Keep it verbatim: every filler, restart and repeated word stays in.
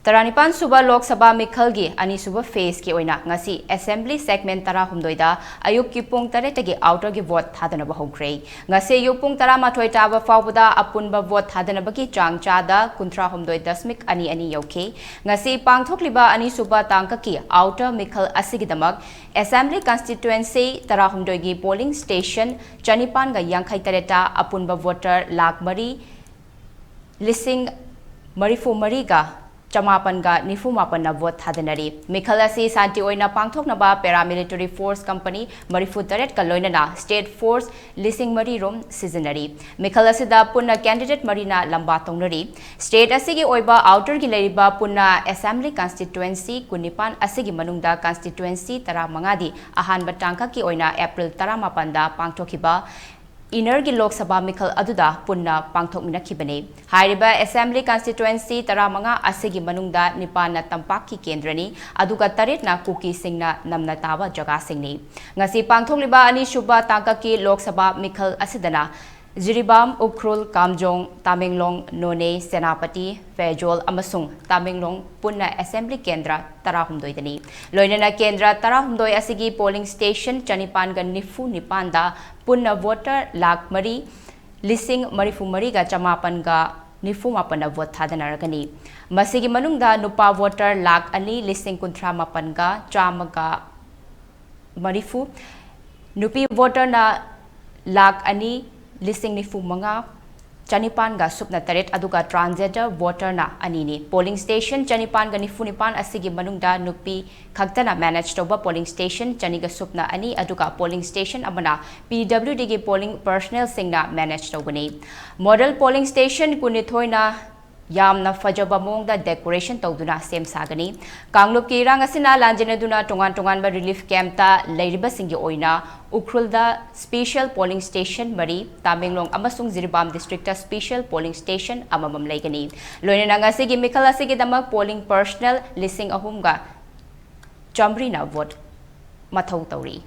ꯇꯔꯥꯅꯤꯄꯥꯟ ꯁꯨꯕ ꯂꯣꯛ ꯁꯚꯥ ꯃꯤꯈꯜꯒꯤ ꯑꯅꯤꯁꯨꯕ ꯐꯦꯖꯀꯤ ꯑꯣꯏꯅ ꯉꯁꯤ ꯑꯦꯁꯦꯝꯕ꯭ꯂꯤ ꯁꯦꯒꯃꯦꯟ ꯇꯔꯥꯍꯨꯝꯗꯣꯏꯗ ꯑꯌꯨꯛꯀꯤ ꯄꯨꯡ ꯇꯔꯦꯠꯇꯒꯤ ꯑꯥꯎꯇꯔꯒꯤ ꯚꯣꯠ ꯊꯥꯗꯅꯕ ꯍꯧꯈ꯭ꯔꯦ꯫ ꯉꯁꯤ ꯑꯌꯨꯛ ꯄꯨꯡ ꯇꯔꯥꯃꯥꯊꯣꯏ ꯇꯥꯕ ꯐꯥꯎꯕꯗ ꯑꯄꯨꯟꯕ ꯚꯣꯠ ꯊꯥꯗꯅꯕꯒꯤ ꯆꯥꯡ ꯆꯥꯗ ꯀꯨꯟꯊ꯭ꯔꯥꯍꯨꯝꯗꯣꯏ ꯗꯁꯃꯤꯛ ꯑꯅꯤ ꯑꯅꯤ ꯌꯧꯈꯤ꯫ ꯉꯁꯤ ꯄꯥꯡꯊꯣꯛꯂꯤꯕ ꯑꯅꯤꯁꯨꯕ ꯇꯥꯡꯀꯛꯀꯤ ꯑꯥꯎꯇꯔ ꯃꯤꯈꯜ ꯑꯁꯤꯒꯤꯗꯃꯛ ꯑꯦꯁꯦꯝꯕ꯭ꯂꯤ ꯀꯟꯁꯇꯤꯇ꯭ꯋꯦꯟꯁꯤ ꯇꯔꯥꯍꯨꯝꯗꯣꯏꯒꯤ ꯄꯣꯂꯤꯡ ꯁ꯭ꯇꯦꯁꯟ ꯆꯅꯤꯄꯥꯟꯒ ꯌꯥꯡꯈꯩ ꯇꯔꯦꯠꯇ ꯑꯄꯨꯟꯕ ꯚꯣꯇꯔ ꯂꯥꯈ ꯃꯔꯤ ꯂꯤꯁꯤꯡ ꯃꯔꯤꯐꯨ ꯃꯔꯤꯒ ꯆꯃꯥꯄꯟꯒ ꯅꯤꯐꯨ ꯃꯥꯄꯟꯅ ꯚꯣꯠ ꯊꯥꯗꯅꯔꯤ꯫ ꯃꯤꯈꯜ ꯑꯁꯤ ꯁꯥꯟꯇꯤ ꯑꯣꯏꯅ ꯄꯥꯡꯊꯣꯛꯅꯕ ꯄꯦꯔꯥꯃꯤꯂꯤꯇꯔꯤ ꯐꯣꯔꯁ ꯀꯝꯄꯅꯤ ꯃꯔꯤꯐꯨ ꯇꯔꯦꯠꯀ ꯂꯣꯏꯅꯅ ꯁ꯭ꯇꯦꯠ ꯐꯣꯔꯁ ꯂꯤꯁꯤꯡ ꯃꯔꯤ ꯔꯣꯝ ꯁꯤꯖꯤꯟꯅꯔꯤ꯫ ꯃꯤꯈꯜ ꯑꯁꯤꯗ ꯄꯨꯟꯅ ꯀꯦꯟꯗꯤꯗꯦꯠ ꯃꯔꯤꯅ ꯂꯝꯕꯥ ꯇꯧꯅꯔꯤ꯫ ꯁ꯭ꯇꯦꯠ ꯑꯁꯤꯒꯤ ꯑꯣꯏꯕ ꯑꯥꯎꯇꯔꯒꯤ ꯂꯩꯔꯤꯕ ꯄꯨꯟꯅ ꯑꯦꯁꯦꯝꯕ꯭ꯂꯤ ꯀꯟꯁꯇꯤꯇ꯭ꯋꯦꯟꯁꯤ ꯀꯨꯟꯅꯤꯄꯥꯟ ꯑꯁꯤꯒꯤ ꯃꯅꯨꯡꯗ ꯀꯟꯁꯇꯤꯇ꯭ꯋꯦꯟꯁꯤ ꯇꯔꯥꯃꯉꯥꯗꯤ ꯑꯍꯥꯟꯕ ꯇꯥꯡꯀꯛꯀꯤ ꯑꯣꯏꯅ ꯑꯦꯄ꯭ꯔꯤꯜ ꯇꯔꯥꯃꯥꯄꯟꯗ ꯄꯥꯡꯊꯣꯛꯈꯤꯕ ꯏꯅꯔꯒꯤ ꯂꯣꯛ ꯁꯚꯥ ꯃꯤꯈꯜ ꯑꯗꯨꯗ ꯄꯨꯟꯅ ꯄꯥꯡꯊꯣꯛꯃꯤꯟꯅꯈꯤꯕꯅꯤ꯫ ꯍꯥꯏꯔꯤꯕ ꯑꯦꯁꯦꯝꯕ꯭ꯂꯤ ꯀꯟꯁꯇꯤꯇ꯭ꯋꯦꯟꯁꯤ ꯇꯔꯥꯃꯉꯥ ꯑꯁꯤꯒꯤ ꯃꯅꯨꯡꯗ ꯅꯤꯄꯥꯟꯅ ꯇꯝꯄꯥꯛꯀꯤ ꯀꯦꯟꯗ꯭ꯔꯅꯤ, ꯑꯗꯨꯒ ꯇꯔꯦꯠꯅ ꯀꯨꯀꯤꯁꯤꯡꯅ ꯅꯝꯅ ꯇꯥꯕ ꯖꯒꯥꯁꯤꯡꯅꯤ꯫ ꯉꯁꯤ ꯄꯥꯡꯊꯣꯛꯂꯤꯕ ꯑꯅꯤꯁꯨꯕ ꯇꯥꯡꯀꯛꯀꯤ ꯂꯣꯛ ꯁꯚꯥ ꯃꯤꯈꯜ ꯑꯁꯤꯗꯅ ꯖꯤꯔꯤꯕꯥꯝ, ꯎꯈ꯭ꯔꯨꯜ, ꯀꯥꯝꯖꯣꯡ, ꯇꯥꯃꯦꯡꯂꯣꯡ, ꯅꯣꯅꯦ, ꯁꯦꯅꯥꯄꯇꯤ, ꯐꯦꯖꯣꯜ ꯑꯃꯁꯨꯡ ꯇꯥꯃꯦꯡꯂꯣꯡ ꯄꯨꯟꯅ ꯑꯦꯁꯦꯝꯕ꯭ꯂꯤ ꯀꯦꯟꯗ꯭ꯔ ꯇꯔꯥꯍꯨꯝꯗꯣꯏꯗꯅꯤ꯫ ꯂꯣꯏꯅꯅ ꯀꯦꯟꯗ꯭ꯔ ꯇꯔꯥꯍꯨꯝꯗꯣꯏ ꯑꯁꯤꯒꯤ ꯄꯣꯂꯤꯡ ꯁ꯭ꯇꯦꯁꯟ ꯆꯅꯤꯄꯥꯟꯒ ꯅꯤꯐꯨ ꯅꯤꯄꯥꯟꯗ ꯄꯨꯟꯅ ꯚꯣꯇꯔ ꯂꯥꯈ ꯃꯔꯤ ꯂꯤꯁꯤꯡ ꯃꯔꯤꯐꯨ ꯃꯔꯤꯒ ꯆꯃꯥꯄꯟꯒ ꯅꯤꯐꯨ ꯃꯥꯄꯟꯅ ꯚꯣꯠ ꯊꯥꯗꯅꯔꯒꯅꯤ꯫ ꯃꯁꯤꯒꯤ ꯃꯅꯨꯡꯗ ꯅꯨꯄꯥ ꯚꯣꯇꯔ ꯂꯥꯈ ꯑꯅꯤ ꯂꯤꯁꯤꯡ ꯀꯨꯟꯊ꯭ꯔꯥ ꯃꯥꯄꯟꯒ ꯆꯥꯝꯃꯒ ꯃꯔꯤꯐꯨ, ꯅꯨꯄꯤ ꯚꯣꯇꯔꯅ ꯂꯥꯈ ꯑꯅꯤ ꯂꯤꯁꯤꯡ ꯅꯤꯐꯨ ꯃꯉꯥ ꯆꯅꯤꯄꯥꯟꯒ ꯁꯨꯞꯅ ꯇꯔꯦꯠ, ꯑꯗꯨꯒ ꯇ꯭ꯔꯥꯟꯁꯖꯦꯟꯗꯔ ꯚꯣꯇꯔꯅ ꯑꯅꯤꯅꯤ꯫ ꯄꯣꯂꯤꯡ ꯁ꯭ꯇꯦꯁꯟ ꯆꯅꯤꯄꯥꯟꯒ ꯅꯤꯐꯨ ꯅꯤꯄꯥꯟ ꯑꯁꯤꯒꯤ ꯃꯅꯨꯡꯗ ꯅꯨꯄꯤ ꯈꯛꯇꯅ ꯃꯦꯅꯦꯖ ꯇꯧꯕ ꯄꯣꯂꯤꯡ ꯁ꯭ꯇꯦꯁꯟ ꯆꯅꯤꯒ ꯁꯨꯞꯅ ꯑꯅꯤ, ꯑꯗꯨꯒ ꯄꯣꯂꯤꯡ ꯁ꯭ꯇꯦꯁꯟ ꯑꯃꯅ ꯄꯤ ꯗꯕ꯭ꯂꯤꯎ ꯗꯤꯒꯤ ꯄꯣꯂꯤꯡ ꯄꯔꯁꯅꯦꯜꯁꯤꯡꯅ ꯃꯦꯅꯦꯖ ꯇꯧꯒꯅꯤ꯫ ꯃꯣꯗꯦꯜ ꯄꯣꯂꯤꯡ ꯁ꯭ꯇꯦꯁꯟ ꯀꯨꯟꯅꯤꯊꯣꯏꯅ ꯌꯥꯝꯅ ꯐꯖꯕ ꯃꯑꯣꯡꯗ ꯗꯦꯀꯣꯔꯦꯁꯟ ꯇꯧꯗꯨꯅ ꯁꯦꯝ ꯁꯥꯒꯅꯤ꯫ ꯀꯥꯡꯂꯨꯞꯀꯤ ꯏꯔꯥꯡ ꯑꯁꯤꯅ ꯂꯥꯟꯖꯦꯟꯅꯗꯨꯅ ꯇꯣꯉꯥꯟ ꯇꯣꯉꯥꯟꯕ ꯔꯤꯂꯤꯐ ꯀꯦꯝꯞꯇ ꯂꯩꯔꯤꯕꯁꯤꯡꯒꯤ ꯑꯣꯏꯅ ꯎꯈ꯭ꯔꯨꯜꯗ ꯁ꯭ꯄꯦꯁꯤꯌꯦꯜ ꯄꯣꯂꯤꯡ ꯁ꯭ꯇꯦꯁꯟ ꯃꯔꯤ, ꯇꯥꯃꯦꯡꯂꯣꯡ ꯑꯃꯁꯨꯡ Jiribam district special polling station ꯑꯃꯃꯝ ꯂꯩꯒꯅꯤ꯫ ꯂꯣꯏꯅꯅ ꯉꯁꯤꯒꯤ ꯃꯤꯈꯜ ꯑꯁꯤꯒꯤꯗꯃꯛ ꯄꯣꯂꯤꯡ ꯄꯔꯁꯅꯦꯜ ꯂꯤꯁꯤꯡ ꯑꯍꯨꯝꯒ ꯆꯥꯃꯔꯤꯅ ꯚꯣꯠ ꯃꯊꯧ ꯇꯧꯔꯤ꯫